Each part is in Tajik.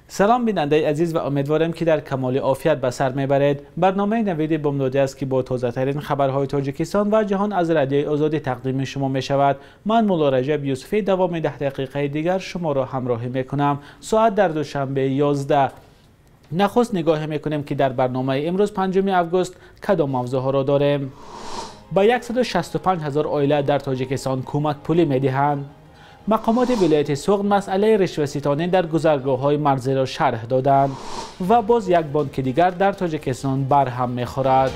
Салом бинандаи азиз ва умедворем ки дар камоли офият ба сар мебаред. Барномаи навиди бомдодӣ аст ки бо тозатарин хабарҳои Тоҷикистон ва ҷаҳон аз Радиои Озодӣ тақдими шумо мешавад. Ман Мулло Раҷаб Юсуфӣ давоми 10 дақиқаи дигар шуморо ҳамроҳӣ мекунам. Соат дар Душанбе 11. Нахуст нигоҳе мекунем ки дар барномаи имрӯз 5 август кадом мавзӯъҳоро дорем. Ба 165 ҳазор оила дар Тоҷикистон кӯмак пулӣ медиҳанд. Мақомоти вилояти Суғд масъалаи ришваситонӣ дар гузаргоҳҳои марзиро шарҳ доданд ва боз як бонки дигар дар Тоҷикистон барҳам мехӯрад.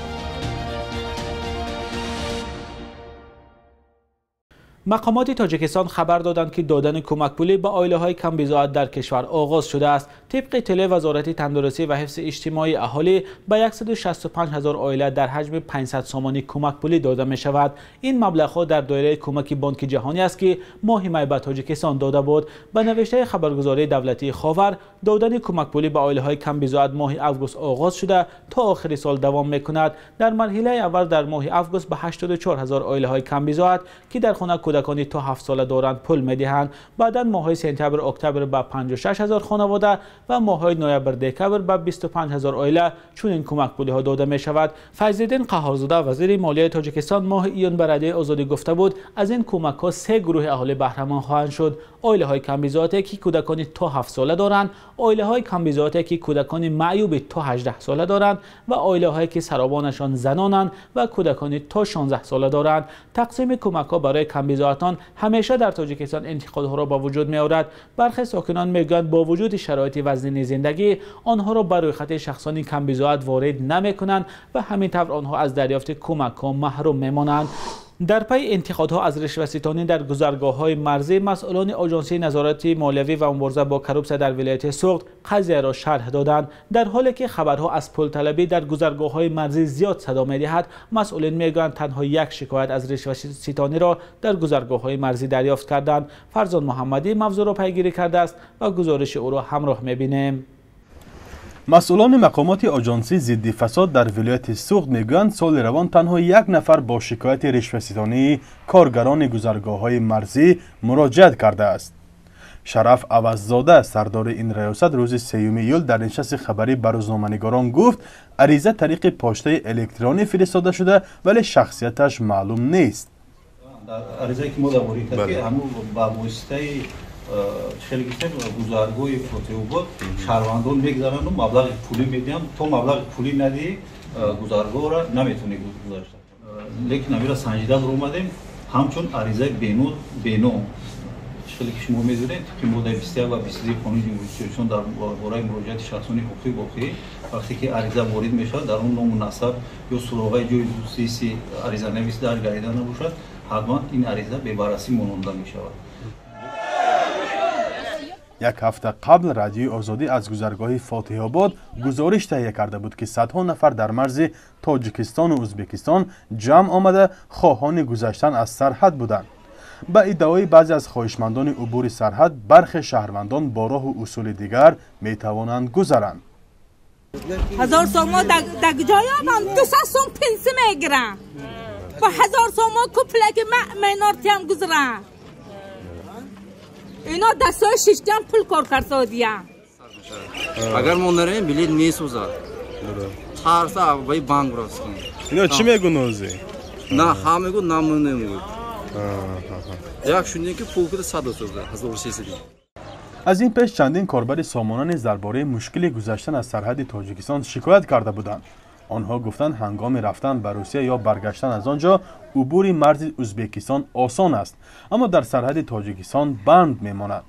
Мақомоти Тоҷикистон хабар доданд ки додани кӯмакпулӣ ба оилаҳои камбизоат дар кишвар оғоз шудааст. Тибқи иттилои Вазорати тандурустӣ ва ҳифзи иҷтимоии аҳолӣ ба 165 ҳазор оила дар ҳаҷми 500 сомонӣ кӯмакпулӣ дода мешавад. Ин маблағҳо дар доираи кӯмаки Бонки Ҷаҳонӣ аст ки моҳи май ба Тоҷикистон дода буд. Ба навиштаи хабаргузории давлатии Ховар, додани кӯмакпулӣ ба оилаҳои камбизоат моҳи август оғоз шуда то охири сол давом мекунад. Дар марҳилаи аввал дар моҳи август ба 84 ҳазор оилаҳои камбизоат ки дар хона кӯдакони то 7 сола доранд пул медиҳанд. Баъдан моҳҳои сентябр октябр ба 56 ҳазор хонавода ва моҳҳои ноябр декабр ба 25 ҳазор оила чунин кӯмакпулиҳо дода мешавад. Файзиддин Қаҳҳорзода, вазири молияи Тоҷикистон, моҳи июн ба Радиои Озодӣ гуфта буд аз ин кӯмакҳо се гурӯҳи аҳолӣ баҳраманд хоҳанд шуд: оилаҳои камбизоате ки кӯдакони то 7 сола доранд, оилаҳои камбизоате ки кӯдакони маъюби то 18 сола доранд ва оилаҳое ки саробонашон занонанд ва кӯдакони то 16 сола доранд. Тақсими кӯмакҳо барои камбизоатон ҳамеша дар Тоҷикистон интиқодҳоро ба вуҷуд меорад. Бархе сокинон мегӯянд бо вуҷуди шароити вазнини зиндагӣ онҳоро ба рӯйхати шахсони камбизоат ворид намекунанд ва ҳамин тавр онҳо аз дарёфти кӯмакҳо маҳрум мемонанд. Дар пайи интиқодҳо аз ришваситонӣ дар гузаргоҳҳои марзӣ, масъулони Оҷонсии назорати молиявӣ ва мубориза бо коррупсия дар вилояти Суғд қазияро шарҳ доданд. Дар ҳоле ки хабарҳо аз пулталабӣ дар гузаргоҳҳои марзӣ зиёд садо медиҳад, масъулин мегӯянд танҳо як шикоят аз ришваситониро дар гузаргоҳҳои марзӣ дарёфт карданд. Фарзон Муҳаммадӣ мавзӯъро пайгирӣ кардааст ва гузориши ӯро ҳамроҳ мебинем. Масъулони мақомоти Оҷонсии зидди фасод дар вилояти Суғд мегӯянд соли равон танҳо як нафар бо шикояти ришваситонии коргарони гузаргоҳҳои марзӣ муроҷиат кардааст. Шараф Аваззода, сардори ин раёсат, рӯзи 3 июл дар нишасти хабарӣ ба рӯзноманигорон гуфт ариза тариқи почтаи электронӣ фиристода шуда, вале шахсияташ маълум нест. Аризае ки мо дар ворид кард, ки ҳамун ба воситаи хеле гуфтем гузаргоҳи Фотиҳобод шаҳрвандон мегузаранду маблағи пулӣ медиҳанд. То маблағи пулӣ надиҳӣ гузаргоҳро наметавонӣ гузашта. Лекин амира санҷида баромадем ҳамчун аризаи беном. Хеле ки шумо медонед, тибқи моддаи 21 ва 22 Қонуни Ҷумҳурии Тоҷикистон дар бораи муроҷиати шахсони ҳуқуқӣ воқеӣ, вақте ки ариза ворид мешавад, дар он ному насаб ё суроғаи ҷои зисти аризанавис дарҷ гардида набошад, ҳатман ин ариза бебаррасӣ мононда мешавад. Як ҳафта қабл Радиои Озодӣ аз гузаргоҳи Фотиҳобод гузориш таҳия карда буд, ки садҳо нафар дар марзи Тоҷикистону Ӯзбекистон ҷамъ омада хоҳони гузаштан аз сарҳад буданд. Ба иддаои баъзе аз хоҳишмандони убури сарҳад, бархе шаҳрвандон бо роҳу усули дигар метавонанд гузаранд. 1000 сомон дар ҷоямам 200 сом пенси мегирам. Ба 1000 сомон куплаки минортиам гузарам. Ино дастҳои шиштиам пул кор кардодиям. Агар мо наравем, билет месӯзад. Тарса баи банк рафтем. Ино чӣ мегӯн ҳозир? На ҳа мегӯ, на мо намегӯ. Як шунидем ки пул кида садо сӯзад, 1300. Аз ин пеш чандин корбари сомона низ дар бораи мушкили гузаштан аз сарҳади Тоҷикистон шикоят карда буданд. Онҳо гуфтанд ҳангоми рафтан ба Русия ё баргаштан аз он ҷо убури марзи Ӯзбекистон осон аст, аммо дар сарҳади Тоҷикистон банд мемонад.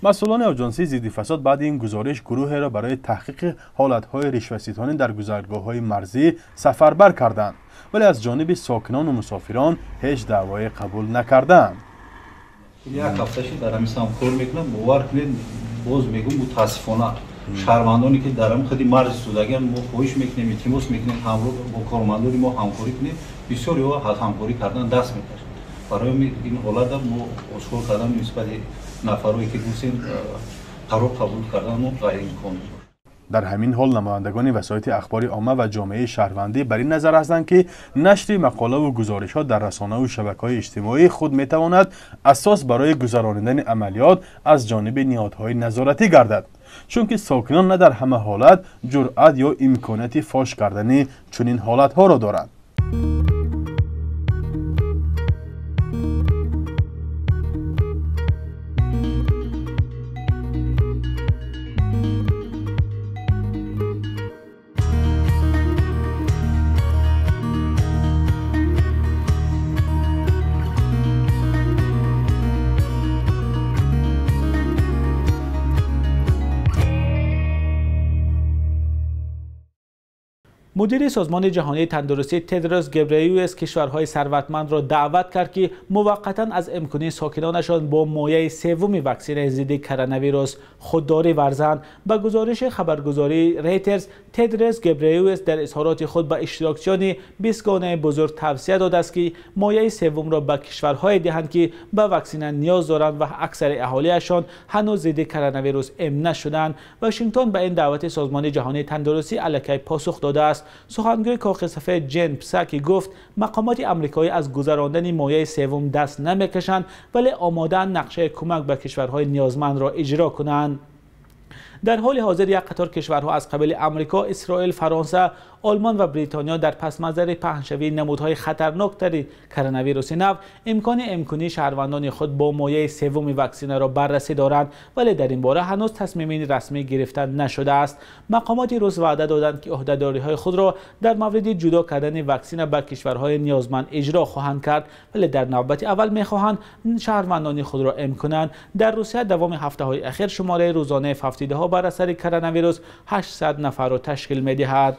Масъулони Оҷонсии зидди фасод баъди ин гузориш гурӯҳеро барои таҳқиқи ҳолатҳои ришваситонӣ дар гузаргоҳҳои марзӣ сафарбар карданд, вале аз ҷониби сокинону мусофирон ҳеҷ даъвое қабул накардаанд. Як ҳафта шуд дар ҳамин самт кор мекунам, бовар кунед, боз мегӯм мутаассифона шаҳрвандоне ки дар ҳамин худи марзи судагиан мо хоҳиш мекунем, илтимос мекунем ҳамроҳ бо кормандони мо ҳамкорӣ кунед, бисёриҳо аз ҳамкорӣ кардан даст мекашанд. Барои ин ҳолата мо ошкор кардан нисбати нафарое ки гуфтем қарор қабул кардан мо ғайриимкон мебошад. Дар ҳамин ҳол намояндагони васоити ахбори омма ва ҷомеаи шаҳрвандӣ бар ин назар ҳастанд, ки нашри мақолаву гузоришҳо дар расонаву шабакаҳои иҷтимоӣ худ метавонад асос барои гузаронидани амалиёт аз ҷониби ниҳодҳои назоратӣ гардад. Чунки сокинон на дар ҳама ҳолат ҷуръат ё имконияти фош кардани чунин ҳолатҳоро доранд. Мудири Созмони Ҷаҳонии Тандурустӣ Тедрос Гебреюс кишварҳои сарватмандро даъват кард, ки муваққатан аз имконии сокинонашон бо мояи севуми ваксинаи зидди коронавирус худдорӣ варзанд. Ба гузориши хабаргузории Рейтерс, Тедрос Гебреюс дар изҳороти худ ба иштирокчиёни бистгонаи бузург тавсия додааст, ки мояи севумро ба кишварҳое диҳанд, ки ба ваксина ниёз доранд ва аксари аҳолиашон ҳанӯз зидди коронавирус эм нашуданд. Вашингтон ба ин даъвати Созмони Ҷаҳонии Тандурустӣ аллакай посух додааст. Сухангӯи Кохи Сафед Ҷен Псаки гуфт, мақомоти амрикоӣ аз гузарондани мояи севум даст намекашанд, вале омодаанд нақшаи кӯмак ба кишварҳои ниёзмандро иҷро кунанд. Дар ҳоли ҳозир як қатор кишварҳо аз қабили Амрико, Исроил, Фаронса, Олмон ва Бритониё дар пасманзари паҳншавии намудҳои хатарноктари коронавируси нав имкони имкунии шаҳрвандони худ бо мояи севуми ваксинаро баррасӣ доранд, вале дар ин бора ҳанӯз тасмими расмӣ гирифта нашудааст. Мақомоти рус ваъда доданд, ки ӯҳдадориҳои худро дар мавриди ҷудо кардани ваксина ба кишварҳои ниёзманд иҷро хоҳанд кард, вале дар навбати аввал мехоҳанд шаҳрвандони худро эм кунанд. Дар Русия давоми ҳафтаҳои ахир шумораи рӯзонаи фавтидаҳо бар асари коронавирус 800 нафарро ташкил медиҳад.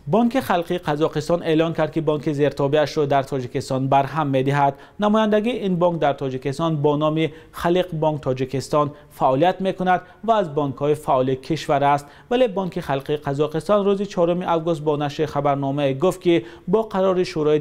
Бонки Халқии Қазоқистон эълон кард, ки бонки зертобеашро дар Тоҷикистон барҳам медиҳад. Намояндагии ин бонк дар Тоҷикистон бо номи Халиқ Бонк Тоҷикистон фаъолият мекунад ва аз бонкҳои фаъоли кишвар аст. Вале Бонки Халқии Қазоқистон рӯзи 4 август бо нашри хабарномае гуфт, ки бо қарори шӯрои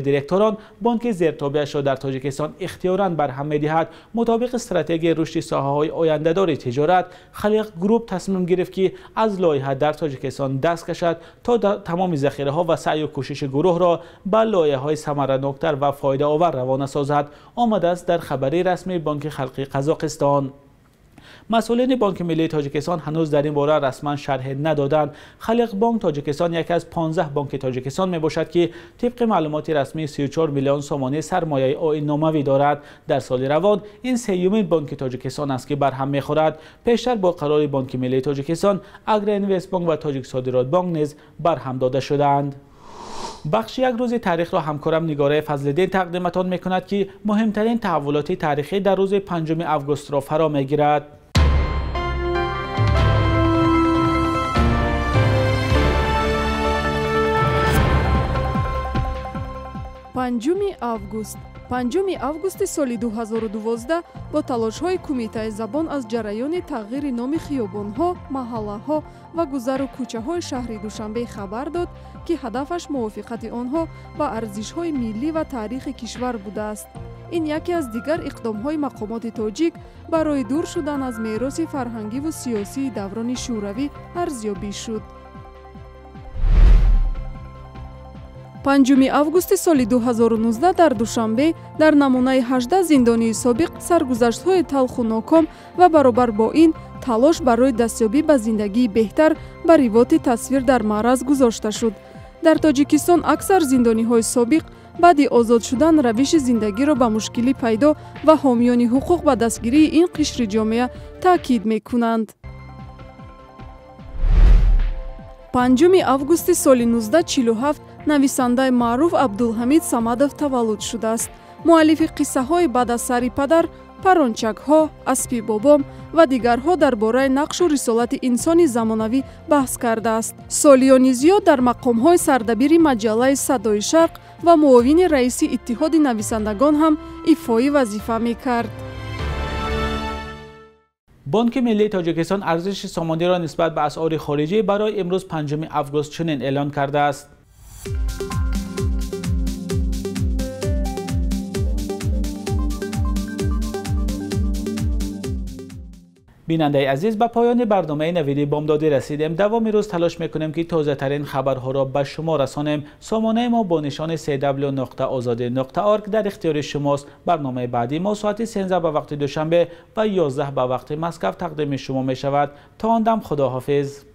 директорон бонки зертобеашро дар Тоҷикистон ихтиёран барҳам медиҳад. Мутобиқи стратегияи рушди соҳаҳои ояндадори тиҷорат, Халиқ Груп тасмим гирифт, ки аз лоиҳа дар Тоҷикистон даст кашад то тамоми захираҳо ва саъю кӯшиши гурӯҳро ба лоиҳаҳои самараноктар ва фоидаовар равона созад, омадааст дар хабари расмии Бонки Халқии Қазоқистон. Масъулини Бонки Миллии Тоҷикистон ҳанӯз дар ин бора расман шарҳ надоданд. Халиқ Бонк Тоҷикистон яке аз 15 бонки Тоҷикистон мебошад, ки тибқи маълумоти расмӣ 34 миллион сомонӣ сармояи оинномавӣ дорад. Дар соли равон ин сеюмин бонки Тоҷикистон аст, ки барҳам мехӯрад. Пештар бо қарори Бонки Миллии Тоҷикистон Агроинвестбонк ва Тоҷиксодиротбонк низ барҳам дода шудаанд. Бахши як рӯзи таърихро ҳамкорам Нигораи Фазлиддин тақдиматон мекунад, ки муҳимтарин таҳаввулоти таърихӣ дар рӯзи 5 августро фаро мегирад. Панҷуми август. 5 августи соли 2012 бо талошҳои Кумитаи забон аз ҷараёни тағйири номи хиёбонҳо, маҳаллаҳо ва гузару кӯчаҳои шаҳри Душанбе хабар дод, ки ҳадафаш мувофиқати онҳо ба арзишҳои миллӣ ва таърихи кишвар будааст. Ин яке аз дигар иқдомҳои мақомоти тоҷик барои дур шудан аз мероси фарҳангиву сиёсии даврони шӯравӣ арзёбӣ шуд. 5 августи соли 2019 дар Душанбе дар намунаи 18 зиндонии собиқ саргузаштҳои талху ноком ва баробар бо ин талош барои дастёбӣ ба зиндагии беҳтар ба ривоти тасвир дар маъраз гузошта шуд. Дар Тоҷикистон аксар зиндониҳои собиқ баъди озод шудан равиши зиндагиро ба мушкилӣ пайдо ва ҳомиёни ҳуқуқ ба дастгирии ин қишри ҷомеа таъкид мекунанд. 5 августи соли 1947 нависандаи маъруф Абдулҳамид Самадов таваллуд шудааст. Муаллифи қиссаҳои баъд аз сари падар, парончакҳо, аспи бобом ва дигарҳо дар бораи нақшу рисолати инсони замонавӣ баҳс кардааст. Солиёни зиёд дар мақомҳои сардабири маҷаллаи Садои Шарқ ва муовини раиси Иттиҳоди нависандагон ҳам ифои вазифа мекард. Бонки Миллии Тоҷикистон арзиши сомониро нисбат ба асъори хориҷӣ барои имрӯз 5 август чунин эълон кардааст. Бинандаи азиз, ба поёни барномаи Навиди Бомдодӣ расидем. Давоми рӯз талош мекунем, ки тозатарин хабарҳоро ба шумо расонем. Сомонаи мо бо нишони cw.ozodi.org дар ихтиёри шумост. Барномаи баъдии мо соати 13 ба вақти Душанбе ва 11 ба вақти Москав тақдими шумо мешавад. То он дам, худоҳофиз.